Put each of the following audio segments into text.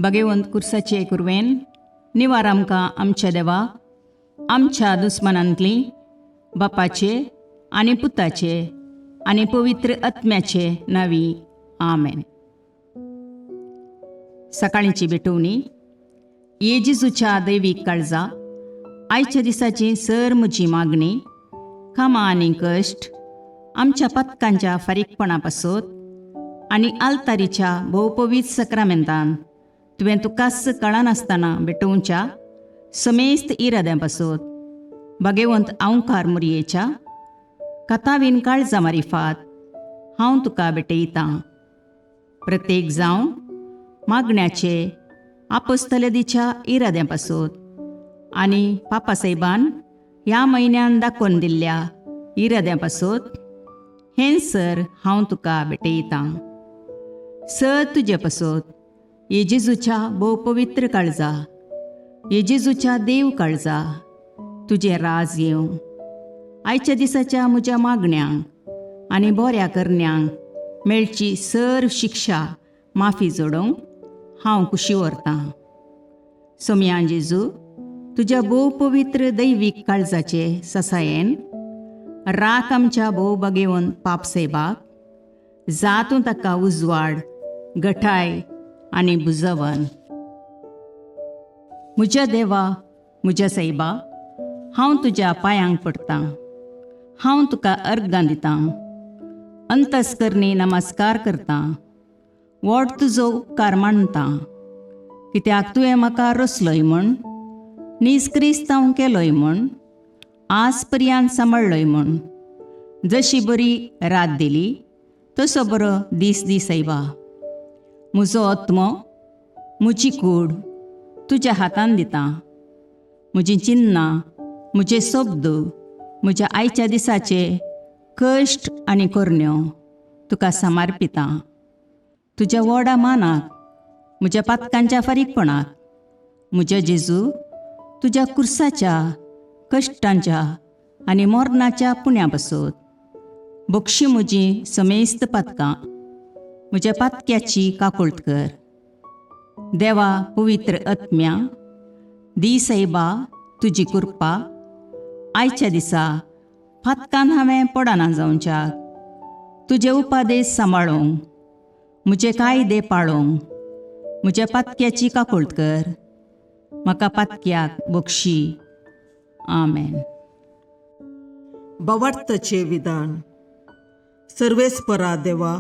भगेवंत कुर्साचे कुरवेन निवार आमकां आमच्या देवा आमच्या दुस्मनांतली बापाचे आनी पुताचे आनी पवित्र आत्म्याचे नावी. आमेन. सकाळींची भेटवणी. ये जेजूच्या दैवीक काळजा, आयच्या दिसाची सर म्हजी मागणी, कामां आनी कश्ट आमच्या पथकांच्या फारीकपणा पासत आनी आल्तारीच्या भोवपवीत सक्रामेंतान तुवें तुकाच कळनासतना भेटोवच्या समेस्त इराद्यां पासत भगेवंत आंवकार मुरयेच्या कथावीन काळजा मारिफात हांव तुका भेटयतां. प्रत्येक जावं मागण्याचे आपस्तलदीच्या इराद्यां पासत आनी पापासाहेबान ह्या म्हयन्यान दाखोवन दिल्ल्या इराद्यां पासत हें सर हांव तुका भेटयतां. सर तुजे पासत ये जेजूच्या भोव पवित्र काळजा, ये जेजूच्या देव काळजा, तुजें राज येवं. आयच्या दिसाच्या म्हज्या मागण्यांक आनी बऱ्या करण्यांक मेळची सर शिक्षा माफी जोडोवंक हांव कुशी व्हरतां. सोमयान जेजू, तुज्या भोव पवित्र दैवीक काळजाचे ससायेन राख आमच्या भोव बगेवन पाप सेबाक, जातूं ताका उजवाड, गठाय आनी बुजवन. म्हज्या देवा, म्हज्या सायबा, हांव तुज्या पांयांक पडटां. हांव तुका अर्गां दितां, अंतस्करणी नमस्कार करतां, व्हड तुजो उपकार मानतां, कित्याक तुवें म्हाका रचलोय म्हूण, नीज क्रिस्तांव केलोय म्हूण, आज पर्यंत सांबाळ्ळोय म्हूण. जशी बरी रात दिली तसो बरो दीस दी सायबा. म्हजो आत्मो, म्हजी कूड तुज्या हातान दितां. म्हजीं चिन्नां, म्हजे शब्द, म्हज्या आयच्या दिसाचे कश्ट आनी करण्यो तुका समर्पितां. तुज्या व्हडा मानाक, म्हज्या पातकांच्या फारीकपणाक, म्हज्या जेजू, तुज्या कुर्साच्या कश्टांच्या आनी मरणाच्या पुण्या पासत बक्षी म्हजी समेस्त पातकां. म्हज्या पातक्याची काकुळट कर. देवा पवित्र आत्म्या, दी सायबा तुजी कृपा आयच्या दिसा पातकान हांवें पडना जावच्याक, तुजे उपादेश सांबाळूंक, म्हजे कायदे पाळूंक म्हज्या पातक्याची काकुळट कर. म्हाका पातक्याक बक्षी. आमेन. भावार्थाचें विधान. सर्वेस्परा देवा,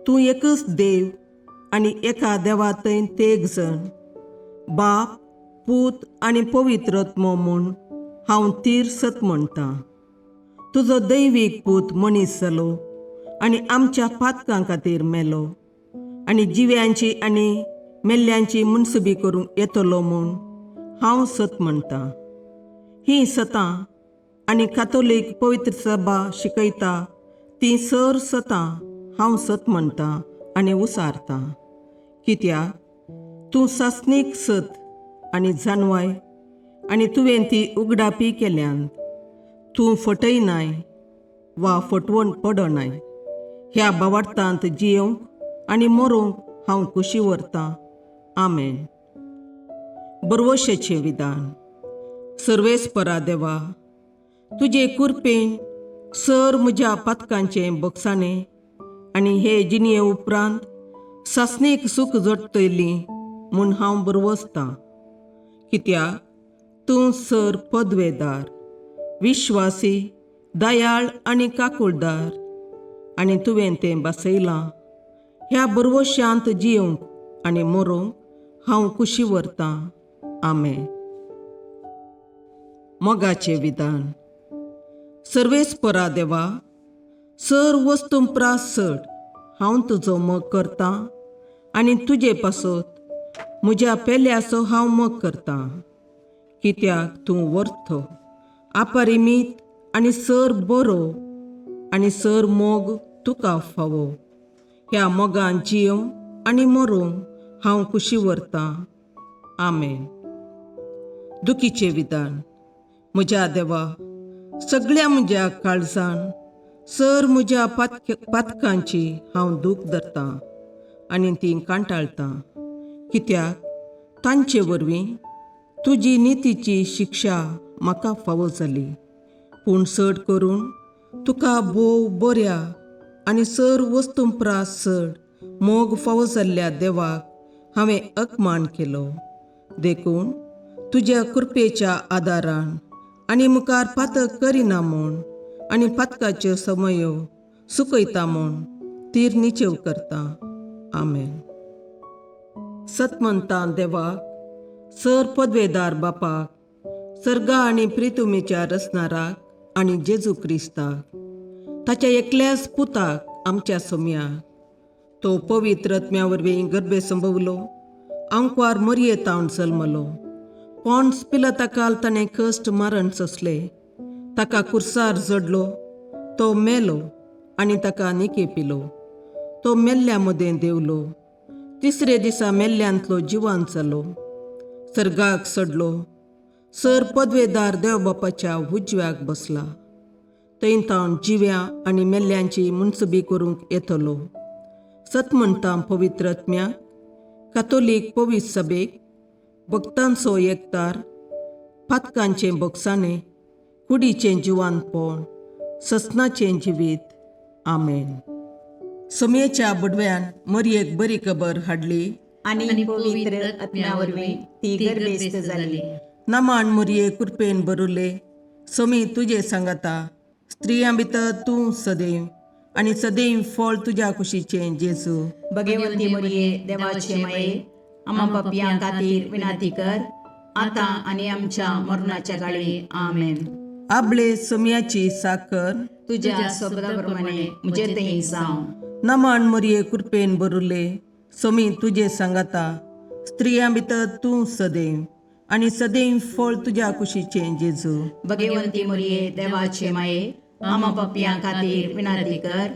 तूं एकच देव आनी एका देवा थंय तेग जण, बाप, पूत आनी पवित्र आत्मो म्हूण हांव तीर सत म्हणटां. तुजो दैवीक पूत मनीस जालो आनी आमच्या पातकां खातीर मेलो आनी जिव्यांची आनी मेल्ल्यांची मुनसुबी करूंक येतलो म्हूण हांव सत म्हणटां. हीं सतां आनी कातोलीक पवित्र सभा शिकयता ती सर सतां हांव सत म्हणटां आनी उसारतां, कित्याक तूं सासणीक सत आनी जानवाय आनी तुवें ती उगडापी केल्यान. तूं फटयनाय वा फटवण पडनाय. ह्या भावार्थांत जियोवंक आनी मरोंक हांव कुशी व्हरतां. आमेन. बरवशेचें विधान. सर्वेस्परा देवा, तुजे कुरपेन सर म्हज्या पातकांचें बक्षाणें आनी हे जिणये उपरांत सासणीक सूख जोडटली म्हूण हांव बरवसतां, कित्याक तूं सर पदवेदार, विश्वासी, दयाळ आनी काकुळदार आनी तुवें तें बसयलां. ह्या बरवशांत जियोवंक आनी मरोंक हांव कुशी व्हरतां. आमेन. मोगाचें विधान. सर्वेस्परा देवा, सर वस्तूं प्रास चड हांव तुजो मोग करतां आनी तुजे पासत म्हज्या पेल्याचो हांव मोग करतां, कित्याक तूं वर्थ, अपरिमीत आनी सर बरो आनी सर मोग तुका फावो. ह्या मोगान जियोवंक आनी मरोंक हांव कुशी व्हरतां. आमेन. दुखीचें विधान. म्हज्या देवा, सगळ्या म्हज्या काळजान सर म्हज्या पातकांची हांव दूख धरतां आनी ती कांटाळटां, कित्याक तांचे वरवीं तुजी नितीची शिक्षा म्हाका फावो जाली. पूण चड करून तुका भोव बऱ्या आनी सर वस्तूं प्रास चड मोग फावो जाल्ल्या देवाक हांवें अपमान केलो. देखून तुज्या कृपेच्या आदारान आनी मुखार पातक करिना म्हूण आनी पातकाच्यो समयो सुकयता म्हूण तीर निचेव करता. आमेन. सतमंतां देवाक, सर पदवेदार बापाक, सर्गा आनी प्रितुमेच्या रचणाराक आनी जेजू क्रिस्ताक, ताच्या एकल्याच पुताक आमच्या सोम्याक, तो पवित्र आत्म्या वरवीं गर्भे संभवलो, आंकवार मरये तावन जल्मलो, पॉन्स पिलताकाल ताणें कश्ट मरण सोंसले, ताका कुर्सार जडलो, तो मेलो आनी ताका निके पिलो, तो मेल्ल्या मदें देवलो, तिसरे दिसा मेल्ल्यांतलो जिवान जालो, सर्गाक सडलो, सर पदवेदार देव बापाच्या उजव्याक बसला, थंय तावन जिव्या आनी मेल्ल्यांची मुनसबी करूंक येतलो. सत म्हणटा पवित्र आत्म्याक, कातोलीक पवित्र सभेक, भक्तांचो एकतार, पातकांचें बोगसाणें, कुडीचें जिवानपण, ससनाचें जिवीत. आमेन. सोमयेच्या बडव्यान मरयेक बरी खबर हाडली आनी पवित्र आत्म्या वरवीं ती गर्भेस्त जाली. नमान मरये कृपेन बरुले, सोमी तुजे सांगाता, स्त्रियां भितर तूं सदैव आनी सदैव फळ तुज्या कुशीचें जेजू. भगवंती मरये देवाचे माये, आमा पापयां खातीर विनंती कर, आतां आनी आमच्या मरणाच्या काळी. आमेन. आबळे सोमयाची साकर तुज्या शब्दा प्रमाणे म्हजे थंय जावं. नमान मरये कृपेन बरुले, सोमी तुजे सांगाता, स्त्रियां भितर तूं सदैव आनी सदैव फळ तुज्या कुशीचें जेजू. भगवंती मरये देवाचे माये, आमा पापयां खातीर विनंती कर,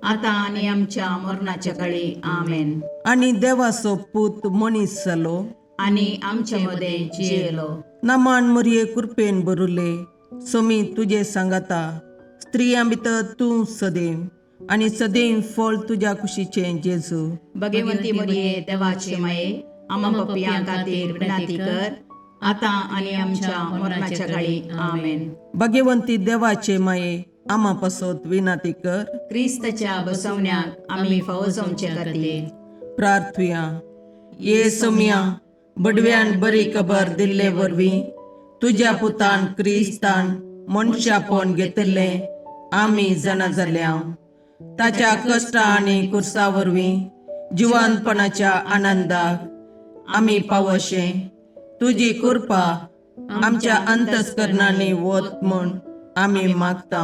आतां आनी आमच्या मरणाच्या काळी. आमेन. आनी देवाचो पूत मनीस जालो आनी आमच्या मदें जियेलो. नमान मरये कृपेन बरुले, सोमी तुजे सांगाता, स्त्रियां भितर तूं सदैव आनी सदैव फळ तुज्या कुशीचें जेजू. भगवंती मरये देवाचे माये, आमा पापयां खातीर विनंती कर, आतां आनी आमच्या मरणाच्या काळी. आमेन. भगवंती देवाचे माये, आमा पासत विनंती कर. क्रिस्ताच्या बसवण्याक आमी फावो जावचे खातीर प्रार्थुया. ये सोमया, बडव्यान बरी खबर दिल्ले वरवीं तुज्या पुतान क्रिस्तान मनशापण घेतिल्लें आमी जाणा जाल्या. ताच्या कश्टा आनी कुर्सा वरवीं जिवानपणाच्या आनंदाक आमी पावशे तुजी कृपा आमच्या अंतस्करणांनी वत म्हूण आमी मागता.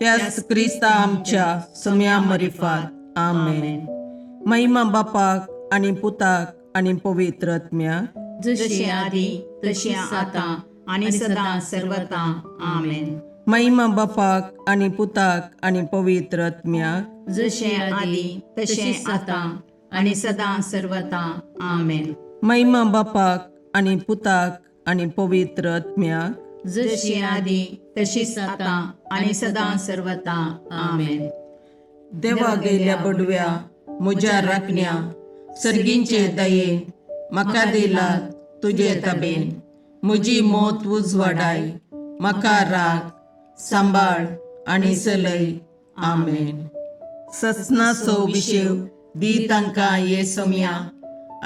त्याच क्रिस्ता आमच्या सोम्या मरिफात. आमेन. महिमा बापाक आनी पुताक आनी पवित्र आत्म्याक, जशी आदी तशी आतां आनी सदां सर्वता. आमेन. महिमा बापाक आनी पुताक आनी पवित्र आत्म्याक, जशें आदी तशें आतां आनी सदां सर्वता. आमेन. महिमा बापाक आनी पुताक आनी पवित्र आत्म्याक, जशी आदी तशीच आतां आनी सदां सर्वता. आमेन. देवा गेल्या बडव्या म्हज्या राखण्या, सर्गींचे दयेन म्हाका दिला तुजे तबेन, म्हजी मोत उजवाडाय, म्हाका राख सांबाळ आनी चलय. आमेन. ससनाचो विशेव दी तांकां ये सोम्या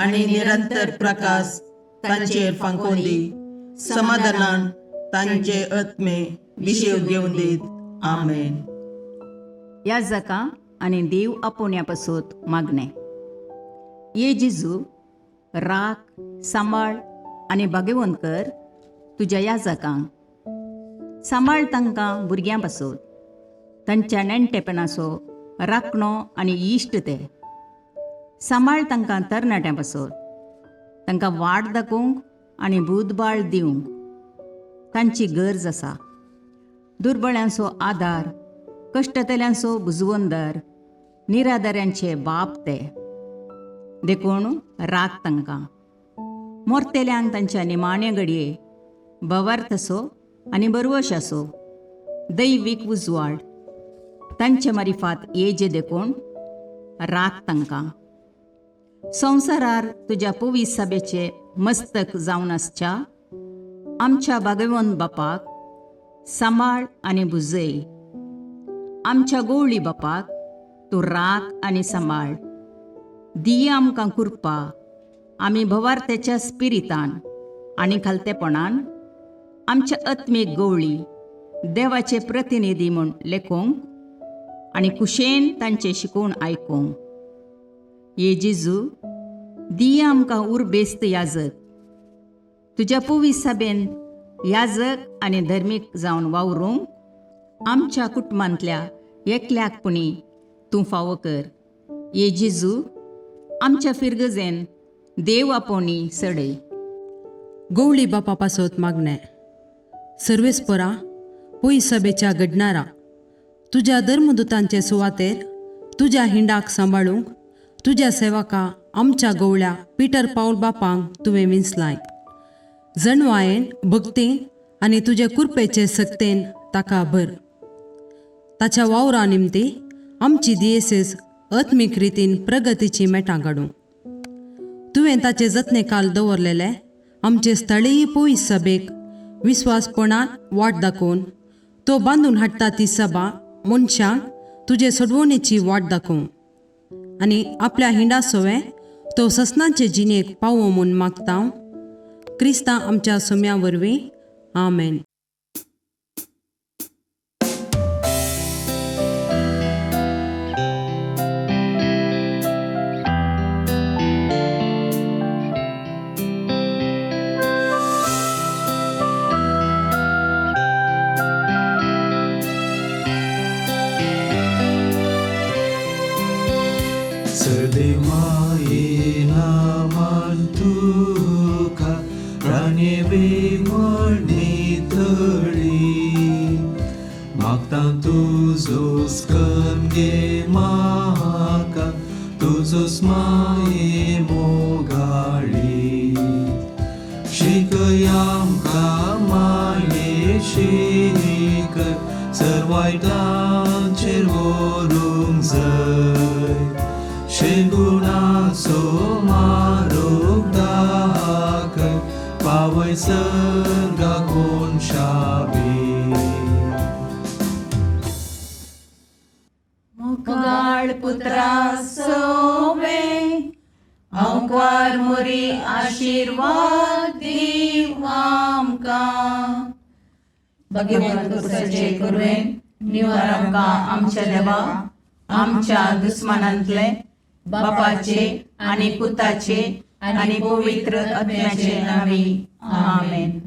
आनी निरंतर प्रकाश तांचेर फांकोवन दी, समाधानान तांचे आत्मे विशेव घेवन दीत. आमेन. याजका आनी देव आपोवण्या पासत मागणें. ये जेजू, राख सांबाळ आनी भाग्यवंत कर तुज्या याजकांक, सांबाळ तांकां भुरग्यां पासत, तांच्या नेणटेपणाचो राखणो आनी इश्ट ते. सांबाळ तांकां तरणाट्यां पासत, तांकां वाट दाखोवंक आनी बुदबाळ दिवंक तांची गरज आसा. दुर्बळ्यांचो आदार, कश्टतल्यांचो बुजवंदर, निराधाऱ्यांचे बाप ते. देखून राख तांकां. मोरतेल्यांक तांच्या निमाण्या घडये भवार्थ आसो आनी बरवश आसो, दैवीक उजवाड तांचे मारिफात येजे. देखून राख तांकां. संवसारार तुज्या पवित्र सभेचे मस्तक जावन आसच्या आमच्या भागवंत बापाक सांबाळ आनी भुजय. आमच्या गोवळी बापाक तूं राख आनी सांबाळ. दिया आमकां कृपा आमी भवार्थ्याच्या स्पिरितान आनी खालतेपणान आमच्या आत्मीक गवळी देवाचे प्रतिनिधी म्हूण लेखूंक आनी कुशेन तांचे शिकोवन आयकूंक. ये जेजू, दिया आमकां उर्बेस्त याजक, तुज्या पवित्र सभेन याजक आनी धर्मीक जावन वावरूंक आमच्या कुटुंबांतल्या एकल्याक पुणी तूं फावो कर. ये जेजू, आमच्या फिरगजेन देव आपोवणी सडय. गवळी बापा पासत मागणें. सर्वेस्परा पय सभेच्या घडणारा तुज्या धर्मदूतांचे सुवातेर तुज्या हिंडाक सांबाळूंक तुज्या सेवका आमच्या गवळ्या पिटर पावल बापांक तुवें विंचलाय. जणवायेन भक्तीन आनी तुजे कुरपेचे सक्तेन ताका भर. ताच्या वावरा निमती आमची दियेसेस आत्मीक रितीन प्रगतीची मेटां काडूं. तुवें ताचे जतने काल दवरलेले आमचे स्थळीय पयस सभेक विस्वासपणान वाट दाखोवन तो बांदून हाडटा ती सभा मनशांक तुजे सोडवणेची वाट दाखोवं आनी आपल्या हिंडा सोवे तो ससनाचे जिणेक पावो म्हूण मागता. क्रिस्ता आमच्या सोम्या वरवीं, आमेन. आशीर्वाद दीव आमकां. भगवंत पुरुषाचे कुरवेन निवार आमकां आमच्या देवा आमच्या दुस्मानांतले बापाचे आनी पुताचे आनी पवित्र आत्म्याचे नांवी, आमेन.